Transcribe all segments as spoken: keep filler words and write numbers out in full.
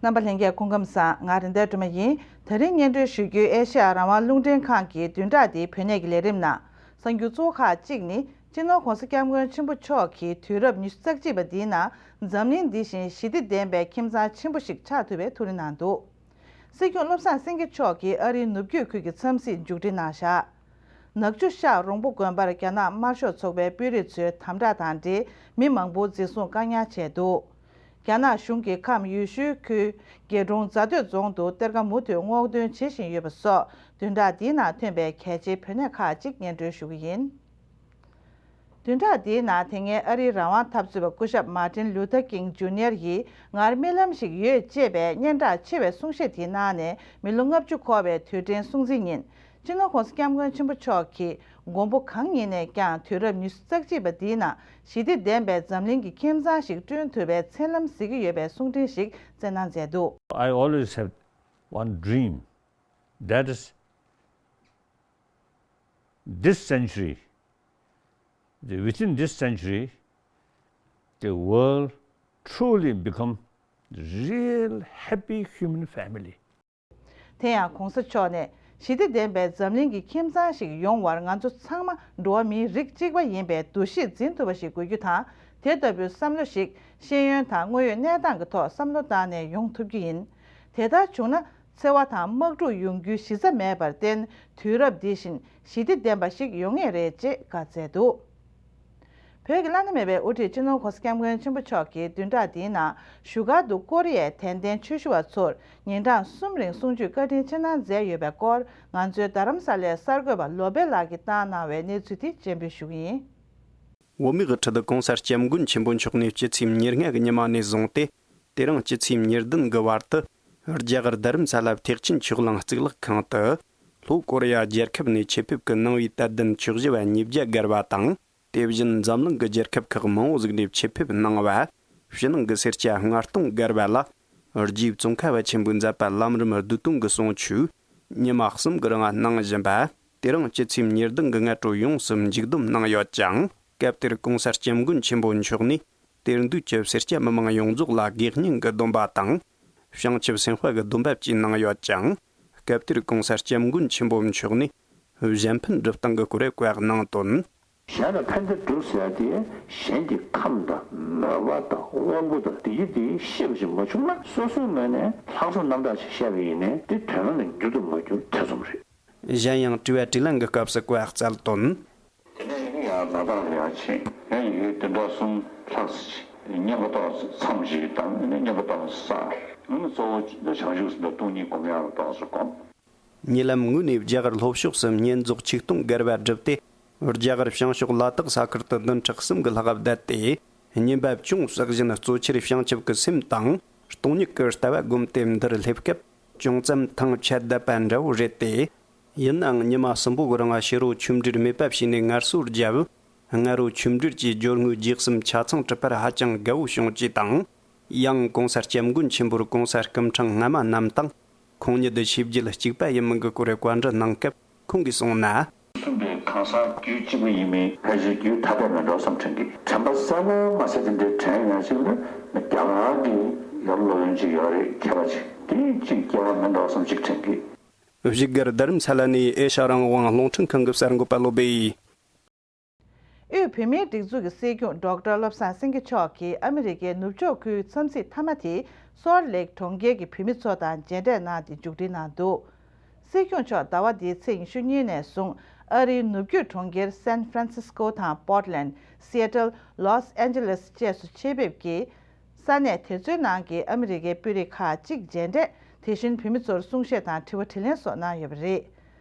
རྣམ་པ་ལྷན་རྒྱས་སྐུ་ཁམས་བཟང་། ང་རེད་མདའ་སྒྲོལ་མ་ཡིན། དེ་རིང་སྙན་སྒྲོན་ཞུ་རྒྱུའི་ཨེ་ཤ་ཡ་རང་དབང་རླུང་འཕྲིན་ཁང་གི་བདུན་ཕྲག་འདིའི་བོད་གནས་ཀྱི་ལས་རིམ་ནང་གསར་འགྱུར་གཙོ་བོ་ཁག་གཅིག་ནི། སྤྱི་ནོར་༧གོང་ས་༧སྐྱབས་མགོན་ཆེན་པོ་མཆོག་གིས་དུས་རབས་ཉི་ཤུ་རྩ་གཅིག་པ་འདིའི་ནང་འཛམ་གླིང་འདི་བཞིན་ཞི་བདེ་ལྡན་པའི་ཁྱིམ་ཚང་ཆེན་པོ་ཞིག་ཆགས་ཐུབ་པའི་ཐུགས་རེ་གནང་འདུག། སྲིད་སྐྱོང་བློ་བཟང་སེང་གེ་མཆོག་གིས་ཨ་རིའི་ནུབ་རྒྱུད་ཁུལ་གྱི་འཚམས་གཟིགས་མཇུག་སྒྲིལ་གནང་བཞག། ནག་ཆུ་ཤག་རོང་པོ་དགོན་པར་རྒྱ་ནག་དམར་ཤོག་ཚོགས་པའི་དཔོན་རིགས་ཚོའི་དམ་དྲག་དང་འབྲེལ་མི་མང་པོ་འཛིན་བཟུང་བཀག་ཉར་བྱས་འདུག། རྒྱ་ནག་གཞུང་གིས་ཁམས་ཡུལ་ཤུལ་ཁུལ་དགེ་གྲོང་རྫ་སྟོད་རྫོང་དུ་གཏེར་ཁ་མུ་མཐུད་སྔོག་འདོན་བྱེད་བཞིན་ཡོད་པ་སོགས་བདུན་ཕྲག་འདིའི་ནང་ཐོན་པའི་གལ་ཆེའི་བོད་གནས་ཁག་ཅིག་སྙན་སྒྲོན་ཞུ་གི་ཡིན། བདུན་ཕྲག་འདིའི་ནང་དེ་སྔའི་ཨ་རིའི་རང་དབང་འཐབ་རྩོད་པ་སྐུ་ཞབས་མཱ་ཏིན་ལུ་ཐར་ཀིང་ཇུ་ནིར་ཡིས་ངར་རྨི་ལམ་ཞིག་ཡོད་ཅེས་པའི་སྙན་གྲགས་ཆེ་བའི་གསུང་བཤད་དེའི་ནང་ནས་མི་ལོ་ལྔ་བཅུ་འཁོར་བའི་དུས་དྲན་སྲུང་བརྩི་ཉིན། སྤྱི་ནོར་༧གོང་ས་༧སྐྱབས་མགོན་ཆེན་པོ་མཆོག་གིས་མགོན་པོ་གང་ཉིད་ནས་ཀྱང་དུས་རབས་ཉི་ཤུ་རྩ་གཅིག་པ་འདིའི་ནང་ཞི་བདེ་ལྡན་པའི་འཛམ་གླིང་གི་ཁྱིམ་ཚང་ཞིག་བསྐྲུན་ཐུབ་པའི་མཚན་ལམ་གཟིགས་ཀྱི་ཡོད་པའི་གསུང་འཕྲིན་ཞིག་བསྩལ་གནང་མཛད་འདུག། I always have one dream, that is, this century, the, within this century, the world truly become the real happy human family. དེ་ཡང་གོང་ས་མཆོག་ནས་ཞི་བདེ་ལྡན་པའི་འཛམ་གླིང་གི་ཁྱིམ་ཚང་ཞིག་ཡོང་བར་ང་ཚོ་ཚང་མ་འགྲོ་བ་མིའི་རིགས་གཅིག་པ་ཡིན་པའི་འདུ་ཤེས་འཛིན་ཐུབ་པ་ཞིག་དགོས་རྒྱུ་དང་། དེ་ལྟ་བུའི་བསམ་བློ་ཞིག་ཤེས་ཡོན་དང་དངོས་ཡོད་གནས་སྟངས་ཀྱི་ཐོག་བསམ་བློ་བཏང་ནས་ཡོང་ཐུབ་རྒྱུ་ཡིན། དེ་ལྟར་བྱུང་ན། འཚེ་བ་དང་དམག་འཁྲུག་ཡོང་རྒྱུའི་གཞི་རྩ་མེད་པར་བརྟེན། དུས་རབས་འདི་བཞིན་ཞི་བདེ་ལྡན་པ་ཞིག་ཡོང་ངེས་རེད་ཅེས་བཀའ་སྩལ་འདུག། བོད་ཀྱི་བླ་ན་མེད་པའི་དབུ་ཁྲིད་སྤྱི་ནོར་༧གོང་ས་༧སྐྱབས་མགོན་ཆེན་པོ་མཆོག་གིས་བདུན་ཕྲག་འདིའི་ནང་བཞུགས་སྒར་དུ་ཀོ་རི་ཡའི་དད་ལྡན་ཆོས་ཞུ་བ་ཚོར་ཉིན་གྲངས་གསུམ་རིང་གསུང་ཆོས་བཀའ་དྲིན་ཆེ་གནང་མཛད་ཡོད་པའི་སྐོར། ང་ཚོའི་རྡ་རམ་ས་ལའི་གསར་འགོད་པ་བློ་བྷེ་ལགས་ཀྱིས་བཏང་གནང་བའི་གནས་ཚུལ་དེ་སྤྱན་འབུལ་ཞུ་གི་ཡིན། བོད་མིའི་དབུ་ཁྲིད་༧གོང་ས་༧སྐྱབས་མགོན་ཆེན་པོ་མཆོག་ནས་སྤྱི་ཚེས་ཉེར་ལྔ་གི་ཉི་མ་ནས་བཟུང་སྟེ། དེ་རིང་སྤྱི་ཚེས་ཉེར་བདུན་གྱི་བར་དུ། རྒྱ་གར་རྡ་རམ་ས་ལ་ཐེག་ཆེན་ཆོས་གླིང་གཙུག་ལག་ཁང་དུ། ལྷོ་ཀོ་རི་ཡ་རྒྱལ་ཁབ་ནས་ཆེད་ཕེབས་ཀྱི་ནང་པའི་དད་ལྡན་ཆོས་ཞུ་བ་ཉིས་བརྒྱ་བརྒལ་བ་དང་། དེ་བཞིན་འཛམ་གླིང་གི་རྒྱལ་ཁབ་ཁག་མང་བོ་ཟིག་ནས་ཆེད་ཕེབས་གནང་བ། ཕྱི་ནང་གི་སེར་སྐྱ་ལྔ་སྟོང་བརྒལ་བ་ལ། རྗེ་ཙོང་ཁ་པ་ཆེན་པོའི་མཛད་པ་ལམ་རིམ་བསྡུས་གཏོང་གི་གསུང་ཆོས་ཉི་མ་གསུམ་གྱི་རིང་གནང་བཞིན་པ། དེ་རིང་སྤྱི་ཚེས་ཉེར་བདུན་གྱི་སྔ་དྲོ་ཡོངས་སུ་མཇུག་བསྡོམས་གནང་ཡོད་ཅིང་། སྐབས་དེར་༧གོང་ས་༧སྐྱབས་མགོན་ཆེན་པོ་མཆོག་ནས། དེར་འདུས་ཀྱི་སེར་སྐྱ་མི་མང་ཡོངས་རྫོགས་ལ་དགེ་བསྙེན་གྱི་སྡོམ་པ་དང་། བྱང་ཆུབ་སེམས་དཔའ་གི་སྡོམ་པ་བཅས་གནང་ཡོད་ཅིང་། སྐབས་དེར་༧གོང་ས་༧སྐྱབས་མགོན་ཆེན་པོ་མཆོག་ནས་གཞན་ཕན་སྒྲུབ་སྟངས་ཀྱི་སྐོར་བཀའ་གནང་དོན། གཞན་ལ་ཕན་བདེ་སྒྲུབ་ཟེར་ཡ་དེ་གཞན་གྱི་ཁམས་དང་མོས་པ་དང་དབང་པོ་དང་བདེ་སྐྱིད་དེ་ཤེས་པ་ཞིག་མ་བྱུང་ན། སོ་སོའི་ངོས་ནས་ལྷག་བསམ་རྣམ་དག་ཅིག་བཤད་པ་ཡིན་ནའི་དེ་དོན་ལ་འགྱུར་དུ་མ་འགྱུར་ཐེ་ཚོམ་རེད། གཞན་ཡང་དྲི་བ་དྲིས་ལན་གྱི་སྐབས་སུ་བཀའ་སྩལ་དོན། དེ་ནས་ཡིན་ཡང་ལ་དྭགས་ལ་ཡར་ཕྱིན། ཡང་ཡུལ་བདུན་ཕྲག་གསུམ་ལྷག་ཙམ་ཅིག་བསྙེན་པ་ཏོག་ཙམ་ཞིག་དང་། བསྙེན་པ་ཏོག་ཙམ་བསགས། ཨ་ནི་གཙོ་བོ་བྱང་ཆུབ་སེམས་དང་སྟོང་ཉིད་སྒོམ་ཡག་ལ་ཏོག་ཙམ་སྒོམ། ཉེ་ལམ་ངོས་ནས་རྒྱ་གར་ལྷོ་ཕྱོགས་སུ་བསྙེན་རྫོགས་ཆིག་སྟོང་བརྒལ་བ་བསྒྲུབས་ཏེ། རྒྱ་གར་བྱང་ཕྱོགས་ལ་དྭགས་ས་ཁུལ་དུ་བདུན་ཕྲག་གསུམ་གྱི་ལྷག་བསྡད་དེ། བསྙེན་པ་ཅུང་ཟད་བཞིན་གཙོ་ཆེར་བྱང་ཆུབ་ཀྱི་སེམས་དང་སྟོང་ཉིད་ཀྱི་ལྟ་བ་བསྒོམས་ཏེ་འདིར་སླེབས་སྐབས། ཅུང་ཙམ་ཐང་ཆད་བསྡད་པ་འདྲ་བོ་རེད་དེ། ཡིན་ནའང་ཉི་མ་གསུམ་པོ་གི་རིང་ཕྱི་རོལ་ཆོས་འབྲེལ་མེད་པ་བྱས་ནས་ངལ་གསོ་བརྒྱབ། སྔ་རོལ་ཆོས་འབྲེལ་གྱི་སྦྱོར་དངོས་རྗེས་གསུམ་ཆ་ཚང་གྲུབ་པར་ཧ་ཅང་དགའ་བོ་བྱུང་ཅེས་དང་། ཡང་༧གོང་ས་༧སྐྱབས་མགོན་ཆེན་པོར་༧གོང་ས་སྐུ་ཕྲེང་སྔ་མ་རྣམས་དང་། ཁོང་ཉིད་ཆོས་བརྒྱུད་གཅིག་པ་ཡིན་མིན་གྱི་སྐོར་བཀའ་འདྲི་གནང་སྐབས་ཁོང་གིས་གསུངས་ན། གསུམ་པའི་གང་ཟག་རྒྱུད་གཅིག་པ་ཡིན་མིན་ཕལ་ཆེར་རྒྱུད་ཐ་དད་མིན་འགྲོ་བསམ་དྲན་གི། དྲན་པ་གསལ་པོ་མ་གསལ་དེ་འདྲའི་དྲན་ཡོད་ཅིག་ལ། རྒྱ་གར་གྱི་ཡབ་སློབ་དཔོན་ཅིག་ཡོད་རེད། མཁས་པ་ཅིག་དེ་གཅིག་སྐྱེ་བ་མིན་འགྲོ་བསམ་ཅིག་དྲན་གི། བཞུགས་སྒར་རྡ་རམ་ས་ལ་ནས་ཨེ་ཤ་རང་དབང་རླུང་འཕྲིན་ཁང་གི་གསར་འགོད་པ་བློ་བྷེ་ཡིས། དབུས་བོད་མིའི་སྒྲིག་འཛུགས་ཀྱི་སྲིད་སྐྱོང་ཌོག་ཊར་བློ་བཟང་སེང་གེ་མཆོག་གིས་ཨ་མི་རི་ཀའི་ནུབ་ཕྱོགས་ཁུལ་འཚམས་གཟིགས་མཐའ་མ་དེ་སོལ་ལེག་གྲོང་ཁྱེར་གྱི་བོད་མི་ཚོ་དང་མཇལ་འཕྲད་གནང་སྟེ་མཇུག་སྒྲིལ་གནང་འདུག། སྲིད་སྐྱོང་མཆོག་ཟླ་བ་འདིའི་ཚེས་ཉི་ཤུ་གཉིས་ནས་བཟུང་ཨ་རིའི་ནུབ་རྒྱུད་གྲོང་ཁྱེར་སན་ཧྥ་རན་སིས་ཀོ་དང་པོར་ཊ་ལེན། སི་ཨེ་ཊལ། ལོས་ཨན་ཇེ་ལེས་བཅས་སུ་ཆེད་ཕེབས་ཀྱིས། ས་གནས་དེ་ཚོའི་ནང་གི་ཨ་མི་རི་ཀའི་དཔོན་རིགས་ཁག་ཅིག་མཇལ་འཕྲད། དེ་བཞིན་བོད་མི་ཚོར་གསུང་བཤད་དང་དྲི་བ་དྲིས་ལན་སོགས་གནང་ཡོད་པ་རེད།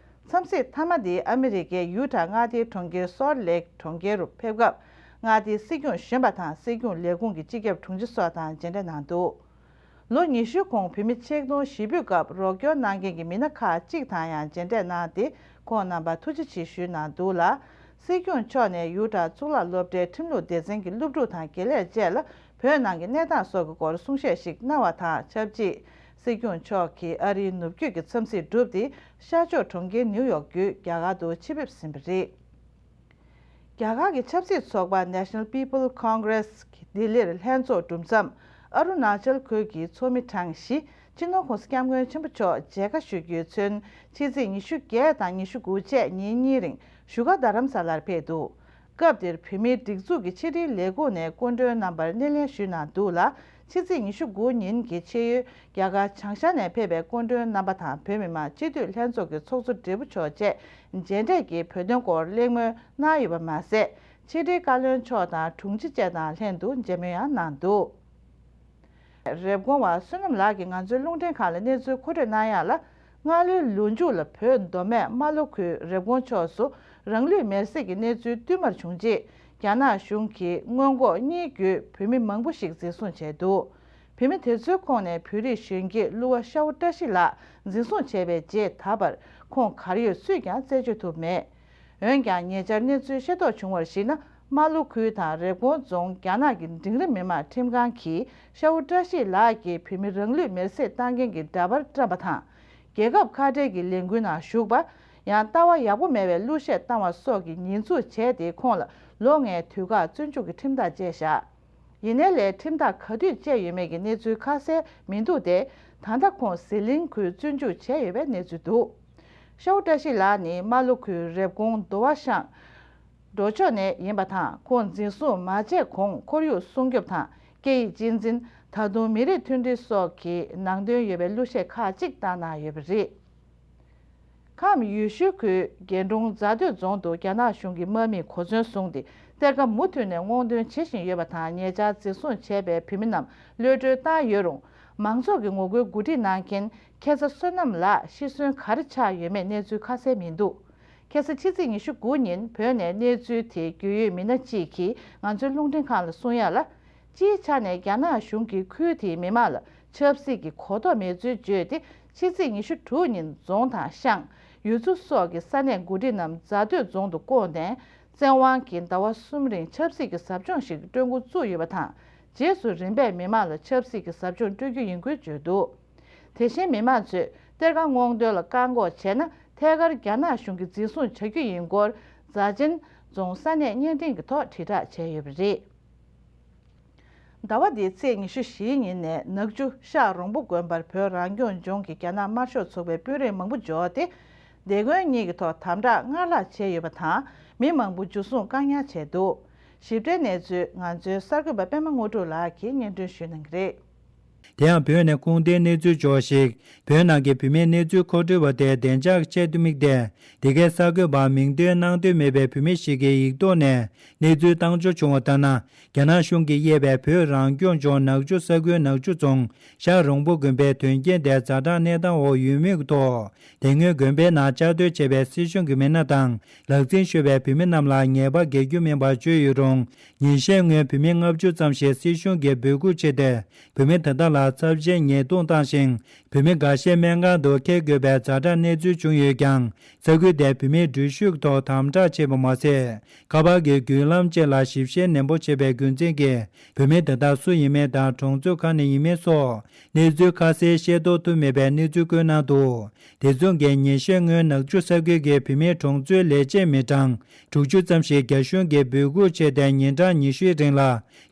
འཚམས་གཟིགས་མཐའ་མ་འདི་ཨ་མི་རི་ཀའི་ཡུ་ཊ་མངའ་སྡེའི་གྲོང་ཁྱེར་སོལ་ལེག་གྲོང་ཁྱེར་རུ་ཕེབས་སྐབས། མངའ་སྡེའི་སྲིད་སྐྱོང་གཞོན་པ་དང་སྲིད་སྐྱོང་ལས་ཁུངས་ཀྱི་སྤྱི་ཁྱབ་དྲུང་ཆེ་སོགས་དང་མཇལ་འཕྲད་གནང་འདུག། ལོ་ཉི་ཤུའི་གོང་བོད་མི་ཆིག་སྟོང་བཞི་བརྒྱ་སྐབས་རོགས་སྐྱོར་གནང་མཁན་གྱི་མི་སྣ་ཁག་ཅིག་དང་ཡང་མཇལ་འཕྲད་གནང་སྟེ། ཁོང་རྣམ་པར་ཐུགས་རྗེ་ཆེ་ཞུས་གནང་འདུག་ལ། སྲིད་སྐྱོང་མཆོག་ནས་ཡུ་ཊ་གཙུག་ལག་སློབ་གྲྭའི་ཁྲིམས་ལུགས་སྡེ་ཚན་གྱི་སློབ་ཕྲུག་དང་དགེ་ལས་བཅས་ལ་བོད་ནང་གི་གནས་སྟངས་སོགས་ཀྱི་སྐོར་གསུང་བཤད་ཞིག་གནང་བ་དང་ཆབས་ཅིག། སྲིད་སྐྱོང་མཆོག་གིས་ཨ་རིའི་ནུབ་རྒྱུད་ཀྱི་འཚམས་གཟིགས་གྲུབ་སྟེ། ཤར་ཕྱོགས་གྲོང་ཁྱེར་ནིའུ་ཡོག་བརྒྱུད་རྒྱ་གར་དུ་ཆེད་ཕེབས་ཟིན་པ་རེད། རྒྱ་གར་གྱི་ཆབ་སྲིད་ཚོགས་པ་National People Congress གྱི་ལྡི་ལིར་ལྷན་ཚོགས་གྲུབ་མཚམས། ཨ་རུ་ན་ཅལ་ཁུལ་གྱི་ཚོགས་མི་གྲངས་བཞི། སྤྱི་ནོར་༸གོང་ས་༸སྐྱབས་མགོན་ཆེན་པོ་མཆོག་མཇལ་ཁ་ཞུ་རྒྱུས་མཚོན། ཕྱི་ཚེས་ཉི་ཤུ་བརྒྱད་དང་ཉི་ཤུ་དགུ་བཅས་ཉིན་གཉིས་རིང་བཞུགས་སྒར་རྡ་རམ་ས་ལར་ཕེབས་འདུག་སྐབས་དེར་བོད་མིའི་སྒྲིག་འཛུགས་ཀྱི་ཕྱི་དྲིལ་ལས་ཁུངས་ནས་སྐུ་མགྲོན་རྣམ་པར་སྣེ་ལེན་ཞུས་གནང་འདུག་ལ། ཕྱི་ཚེས་ཉི་ཤུ་དགུ་ཉིན་གྱི་ཕྱེད་ཡོལ་རྒྱ་གར་བྱང་ཤར་ནས་ཕེབས་པའི་སྐུ་མགྲོན་རྣམ་པ་དང་བོད་མི་མང་སྤྱི་འཐུས་ལྷན་ཚོགས་ཀྱི་ཚོགས་གཙོ་བགྲེས་པོ་མཆོག་བཅས་མཇལ་འཕྲད་ཀྱིས་བོད་དོན་སྐོར་གླེང་མོལ་གནང་ཡོད་པ་མ་ཟད། ཕྱི་དྲིལ་བཀའ་བློན་མཆོག་དང་དྲུང་ཆེ་བཅས་དང་ལྷན་དུ་མཇལ་མོལ་ཡང་གནང་འདུག་རེབ་གོང་བ་བསོད་ནམས་ལགས་ཀྱིས་ང་ཚོའི་རླུང་འཕྲིན་ཁང་ལ་གནས་ཚུལ་མཁོ་སྤྲོད་གནང་ཡག་ལ། སྔ་ལོའི་ལོ་མཇུག་ལ་བོད་མདོ་སྨད་རྨ་ལྷོ་ཁུལ་རེབ་གོང་ཕྱོགས་སུ་རང་ལུས་མེར་སྲེག་གི་གནས་ཚུལ་བསྟུད་མར་བྱུང་རྗེས། རྒྱ་ནག་གཞུང་གིས་སྔོན་འགོག་གཉིས་བརྒྱུད་བོད་མི་མང་པོ་ཞིག་འཛིན་བཟུང་བྱས་འདུག་བོད་མི་དེ་ཚོའི་ཁོངས་ནས་བོད་རིགས་གཞོན་སྐྱེས་གླུ་བ་ཤ་བོ་བཀྲ་ཤིས་ལགས་འཛིན་བཟུང་བྱས་པའི་རྗེས་ད་བར་ཁོང་གར་ཡོད་སུས་ཀྱང་རྩད་གཅོད་ཐུབ་མེད། འོན་ཀྱང་ཉེ་ཆར་གནས་ཚུལ་ཤེས་རྟོགས་བྱུང་བར་གཞིགས་ན། རྨ་ལྷོ་ཁུལ་དང་རེབ་གོང་རྫོང་རྒྱ་ནག་གི་འབྲིང་རིམ་མི་དམངས་ཁྲིམས་ཁང་གིས་ཤ་བོ་བཀྲ་ཤིས་ལགས་ཀྱིས་བོད་མི་རང་ལུས་མེར་སྲེག་བཏང་མཁན་གྱི་འདྲ་པར་བཀྲམ་པ་དང་། རྒྱལ་ཁབ་ཁ་བྲལ་གྱི་ལས་འགུལ་ནང་ཞུགས་པ། ཡང་ལྟ་བ་ཡག་པོ་མེད་པའི་གླུ་གཞས་བཏང་བ་སོགས་ཀྱི་ཉེས་འཛུགས་བྱས་ཏེ་ཁོང་ལ་ལོ་ལྔའི་དུས་བཀག་བཙོན་འཇུག་གི་ཁྲིམས་ཐག་བཅད་བཞག་ཡིན་ནའི་ལས་ཁྲིམས་ཐག་ག་དུས་བཅད་ཡོད་མེད་ཀྱི་གནས་ཚུལ་ཁ་གསལ་མི་འདུག་སྟེ། ད་ལྟ་ཁོང་ཟི་ལིང་ཁུལ་བཙོན་འཇུག་བྱས་ཡོད་པའི་གནས་ཚུལ་འདུག་ཤ་བོ་བཀྲ་ཤིས་ལགས་ནི་རྨ་ལྷོ་ཁུལ་རེབ་གོང་མདོ་བ་ཤང་འབྲོག་ཕྱོགས་ནས་ཡིན་པ་དང་། ཁོང་འཛིན་བཟུང་མ་བྱས་གོང་ཁོར་ཡུག་སྲུང་སྐྱོབ་དང་སྐད་ཡིག་གཅེས་འཛིན། ད་དུང་མི་རིགས་མཐུན་སྒྲིལ་སོགས་ཀྱི་ནང་དོན་ཡོད་པའི་གླུ་གཞས་ཁག་ཅིག་བཏང་གནང་ཡོད་པ་རེད། ཁམས་ཡུལ་ཤུལ་ཁུལ་རྒྱལ་གྲོང་རྫ་སྟོད་རྫོང་དུ་རྒྱ་ནག་གཞུང་གི་དམག་མིས་གོ་མཚོན་བཟུང་སྟེ། གཏེར་ཁ་མུ་མཐུད་ནས་སྔོག་འདོན་བྱེད་བཞིན་ཡོད་པ་དང་། ཉེ་ཆར་འཛིན་བཟུང་བྱས་པའི་བོད་མི་རྣམས་གློད་གྲོལ་བཏང་ཡོད་རུང་། མང་ཚོགས་ཀྱི་ངོ་རྒོལ་གོ་སྒྲིག་གནང་མཁན་ཁ་སང་བསོད་ནམས་ལགས་ཤི་གསོན་ག་རེ་ཆགས་ཡོད་མེད་གནས་ཚུལ་ཁ་གསལ་མི་འདུག་ཁ་སང་ཕྱི་ཚེས་ཉི་ཤུ་དགུ་ཉིན་བོད་ནས་གནས་ཚུལ་དེ་རྒྱུས་ཡོད་མི་སྣ་གཅིག་གིས་ང་ཚོའི་རླུང་འཕྲིན་ཁང་ལ་གསུངས་ཡག་ལ། སྤྱིའི་ཆ་ནས་རྒྱ་ནག་གཞུང་གིས་ཁུལ་དེའི་མི་མང་ལ་ཆབ་སྲིད་ཀྱི་གོ་རྟོགས་མེད་ཚུལ་བརྗོད་དེ། ཕྱི་ཚེས་ཉི་ཤུ་དྲུག་ཉིན་རྫོང་དང་ཤང་། ཡུལ་ཚོ་སོགས་ཀྱི་ས་གནས་འགོ་ཁྲིད་རྣམས་རྫ་སྟོད་རྫོང་དུ་བསྐོངས་ནས། བཙན་དབང་གིས་ཟླ་བ་གསུམ་རིང་ཆབ་སྲིད་ཀྱི་ཟབ་སྦྱོང་ཞིག་སྤྲོད་འགོ་བཙུགས་ཡོད་པ་དང་། རྗེས་སུ་རིམ་པས་མི་མང་ལ་ཆབ་སྲིད་ཀྱི་ཟབ་སྦྱོང་སྤྲོད་རྒྱུ་ཡིན་སྐོར་བརྗོད་འདུག་དེ་བཞིན་མི་མང་ཚོས་གཏེར་ཁ་སྔོག་འདོན་ལ་བཀག་འགོག་བྱས་ན། ཐད་ཀར་རྒྱ་ནག་གཞུང་གིས་འཛིན་བཟུང་བྱ་རྒྱུ་ཡིན་སྐོར། རྫ་ཆེན་རྫོང་ས་གནས་བརྙན་འཕྲིན་གྱི་ཐོག་དྲིལ་བསྒྲགས་བྱས་ཡོད་པ་རེད། ཟླ་བ་འདིའི་ཚེས་ཉི་ཤུ་བཞིའི་ཉིན་ནས་ནག་ཆུ་ཤག་རོང་པོ་དགོན་པར་བོད་རང་སྐྱོང་ལྗོངས་ཀྱི་རྒྱ་ནག་དམར་ཤོག་ཚོགས་པའི་དཔོན་རིགས་མང་པོ་འབྱོར་ཏེ། སྡེ་དགོན་གཉིས་ཀྱི་ཐོག་དམ་དྲག་སྔར་ལྷག་བྱས་ཡོད་པ་དང་། མི་མང་པོ་འཇུ་བཟུང་བཀག་ཉར་བྱས་འདུག་ཞིབ་ཕྲའི་གནས་ཚུལ་ང་ཚོའི་གསར་འགོད་པ་པད་མ་དངོས་གྲུབ་ལགས་ཀྱིས་སྙན་སྒྲོན་ཞུ་གནང་གི་རེད། དེ་ཡང་བོད་ནས་ཁུངས་ལྡན་གནས་ཚུལ་འབྱོར་ཞིག་བོད་ནང་གི་བོད་མིའི་གནས་ཚུལ་མཁོ་སྤྲོད་པ་དེ་བདེ་འཇགས་ཆེད་དུ་དམིགས་ཏེ། འདི་གའི་གསར་འགོད་པ་མིང་འདོན་གནང་འདོད་མེད་པའི་བོད་མི་ཞིག་གིས་ཡིག་ཐོག་ནས་གནས་ཚུལ་བཏང་འབྱོར་བྱུང་བ་ལྟར་ན། རྒྱ་ནག་གཞུང་གིས་དབྱེ་བའི་བོད་རང་སྐྱོང་ལྗོངས་ནག་ཆུ་ས་ཁུལ་ནག་ཆུ་རྫོང་ཤག་རོང་པོ་དགོན་པའི་དོན་རྐྱེན་དེ་ཛ་དྲག་གནས་སྟངས་འོག་ཡོད་མུས་ཀྱི་ཐོག་དེ་སྔོན་དགོན་པའི་ནང་བཅའ་སྡོད་བྱས་པའི་སྲིད་གཞུང་གི་མི་སྣ་དང་ལག་འཛིན་ཞུ་བའི་བོད་མི་རྣམས་ལ་ཉེས་པ་འགེལ་རྒྱུ་མིན་པར་བརྗོད་ཡོད་རུང་། ཉིན་ཤས་སྔོན་བོད་མི་ལྔ་བཅུ་ཙམ་ཞིག་སྲིད་གཞུང་གིས་འབོད་འགུག་བྱས་ཏེ། བོད་མི་དེ་དག་ལ་ཚབས་ཆེའི་ཉེས་རྡུང་བཏང་ཞིང་། བོད་མི་འགའ་ཤས་སྨན་ཁང་དུ་འཁྱེར་དགོས་པའི་ཛ་དྲག་གནས་ཚུལ་བྱུང་ཡོད་ཀྱང་། ས་ཁུལ་དེར་བོད་མིའི་འགྲུལ་བཞུད་ཐོག་དམ་དྲག་བྱས་པ་མ་ཟད། ཁ་པར་གྱི་བརྒྱུད་ལམ་བཅས་ལ་ཞིབ་བཤེར་ནན་པོ་བྱས་པའི་རྒྱུ་མཚན་གྱིས། བོད་མི་དེ་དག་སུ་ཡིན་མིན་དང་གྲོང་ཚོ་ག་ནས་ཡིན་མིན་སོགས་གནས་ཚུལ་ཁ་གསལ་ཤེས་རྟོགས་ཐུབ་མེད་པའི་གནས་ཚུལ་བཀོད་གནང་འདུག་དེ་མཚུངས་ཀྱི་ཉིན་ཤས་སྔོན་ནག་ཆུ་ས་ཁུལ་གྱི་བོད་མིའི་གྲོང་ཚོའི་ལས་བྱེད་མི་གྲངས་དྲུག་ཅུ་ཙམ་ཞིག་རྒྱ་གཞུང་གིས་འབོད་འགུག་བྱས་ཏེ། ཉིན་གྲངས་ཉི་ཤུའི་རིང་ལ་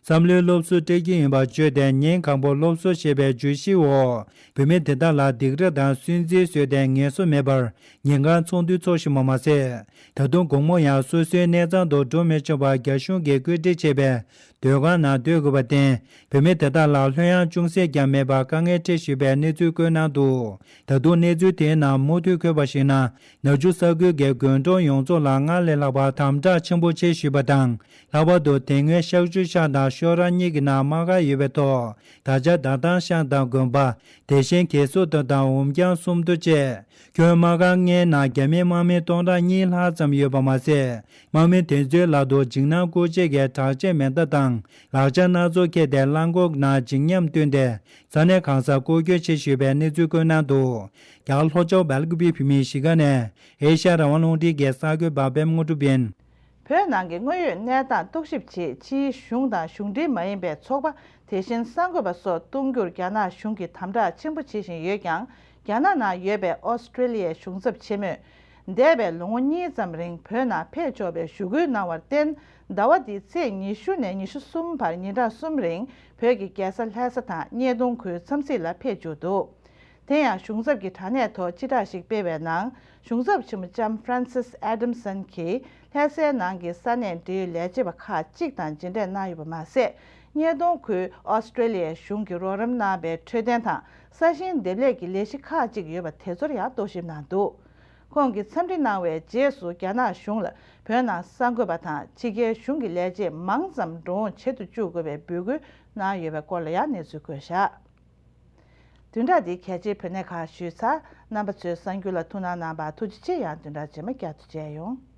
བསམ་བློའི་སློབ་གསོ་སྤྲད་ཀྱི་ཡིན་པ་བརྗོད་དེ། ཉིན་གང་པོ་སློབ་གསོ་ཞེས་པའི་བརྗོད་གཞིའི་འོག་བོད་མི་དེ་དག་ལ་སྡིགས་ར་དང་སུན་གཙེར་བཟོས་ཏེ་ངལ་གསོ་མེད་པར་ཉིན་གང་ཚོགས་འདུ་འཚོགས་བཞིན་པ་མ་ཟད། ད་དུང་དགོང་མོ་ཡང་སོ་སོའི་གནས་ཚང་དུ་འགྲོ་མི་ཆོག་པར་རྒྱ་གཞུང་གིས་བཀོད་སྒྲིག་བྱས་པའི་སྡོད་ཁང་ནང་སྡོད་དགོས་པར་བརྟེན། བོད་མི་དེ་དག་ལ་ལྷོད་ཡངས་ཅུང་ཟད་ཀྱང་མེད་པར་དཀའ་ངལ་འཕྲད་བཞིན་པའི་གནས་ཚུལ་བཀོད་གནང་འདུག་ད་དུང་གནས་ཚུལ་དེའི་ནང་མུ་མཐུད་འཁོད་པར་གཞིགས་ན། ནག་ཆུ་ས་ཁུལ་གྱི་དགོན་གྲོང་ཡོངས་རྫོགས་ལ་སྔར་ལས་ལྷག་པར་དམ་དྲག་ཆེན་པོ་བྱེད་བཞིན་པ་དང་། ལྷག་པར་དུ་དེ་སྔོན་ཤག་ཆུ་ཤག་དང་ཤོ་ར་གཉིས་ཀྱི་ནང་དམག་སྒར་ཡོད་པའི་ཐོག་ད་ཆ་དར་ཐང་ཤག་དང་དགོན་པ། དེ་བཞིན་གེ་སོ་ཏོ་དང་འོམ་རྐྱང་སུམ་མདོ་བཅས། ཁྱོན་དམག་སྒར་ལྔའི་ནང་རྒྱ་མིའི་དམག་མི་སྟོང་ཕྲག་གཉིས་ལྷག་ཙམ་ཡོད་པ་མ་ཟད། དམག་མི་དེ་ཚོའི་ལག་ཏུ་འཇིགས་སྣང་སྐུལ་ཆེད་ཀྱི་དྲག་ཆས་མེ་མདའ་དང་ལག་ཆ་སྣ་ཚོགས་འཁྱེར་ཏེ་རླངས་འཁོར་ནང་འཇིགས་ཉམས་བཏོན་ཏེ། ས་གནས་གང་སར་སྐོར་སྐྱོད་བྱེད་བཞིན་པའི་གནས་ཚུལ་བཀོད་གནང་འདུག་རྒྱ་གར་ལྷོ་ཕྱོགས་སྦེལ་ཀོབ་བོད་མིའི་གཞིས་ཀ་ནས་ཨེ་ཤ་ཡ་རང་དབང་རླུང་འཕྲིན་གྱི་གསར་འགོད་པ་པད་མ་དངོས་གྲུབ་ཡིན། བོད་ནང་གི་དངོས་ཡོད་གནས་སྟངས་རྟོག་ཞིབ་ཆེད་ཕྱིའི་གཞུང་དང་གཞུང་འབྲེལ་མ་ཡིན་པའི་ཚོགས་པ། དེ་བཞིན་གསར་འགོད་པ་སོགས་གཏོང་རྒྱུར་རྒྱ་ནག་གཞུང་གིས་དམ་དྲག་ཆེན་པོ་བྱེད་བཞིན་ཡོད་ཀྱང་། རྒྱ་ནག་ནང་ཡོད་པའི་ཨོ་སི་ཀྲེ་ལི་ཡའི་གཞུང་ཚབ་ཆེན་མོས། འདས་པའི་ལོ་ངོ་གཉིས་ཙམ་རིང་བོད་ནང་ཕེབས་ཆོག་པའི་ཞུ་སྐུལ་གནང་བར་བརྟེན། ཟླ་བ་འདིའི་ཚེས་ཉི་ཤུ་ནས་ཉི་ཤུ་གསུམ་བར་ཉིན་གྲངས་གསུམ་རིང་བོད་ཀྱི་རྒྱལ་ས་ལྷ་ས་དང་སྙེ་ཐོང་ཁུལ་འཚམས་གཟིགས་ལ་ཕེབས་བཅུག་འདུག་དེ་ཡང་གཞུང་ཚབ་ཀྱི་དྲ་གནས་ཐོག་སྤྱི་བསྒྲགས་ཤིག་སྤེལ་བའི་ནང་། གཞུང་ཚབ་ཆེན་མོ་ལྕམ་Frances Adamson གྱིས་ལྷ་སའི་ནང་གི་ས་གནས་འབྲེལ་ཡོད་ལས་བྱེད་པ་ཁག་ཅིག་དང་མཇལ་འཕྲད་གནང་ཡོད་པ་མ་ཟད། སྙེ་ཐོང་ཁུལ་ཨོ་སི་ཀྲེ་ལི་ཡའི་གཞུང་གིས་རོགས་རམ་གནང་བའི་འཕྲོད་བསྟེན་དང་ས་ཞིང་འདེབས་ལས་ཀྱི་ལས་གཞི་ཁག་ཅིག་ཡོད་པ་དེ་ཚོར་ཡང་རྟོག་ཞིབ་གནང་འདུག་ཁོང་གིས་འཚམས་འདྲི་གནང་བའི་རྗེས་སུ་རྒྱ་ནག་གཞུང་ལ་བོད་ནང་གསར་འགོད་པ་དང་ཕྱི་རྒྱལ་གཞུང་གི་ལས་བྱེད་མང་ཙམ་འགྲོ་འོང་བྱེད་དུ་བཅུག་དགོས་པའི་འབོད་སྐུལ་གནང་ཡོད་པའི་སྐོར་ལ་ཡང་གནས་ཚུལ་བཀོད་བཞག་བདུན་ཕྲག་འདིའི་གལ་ཆེའི་བོད་གནས་ཁག་ཞུས་ཚར། རྣམ་པ་ཚོས་གསར་འགྱུར་ལ་ཐུགས་སྣང་གནང་བར་ཐུགས་རྗེ་ཆེ། ཡང་བདུན་ཕྲག་རྗེས་མ་བསྐྱར་དུ་མཇལ་ཡོང་།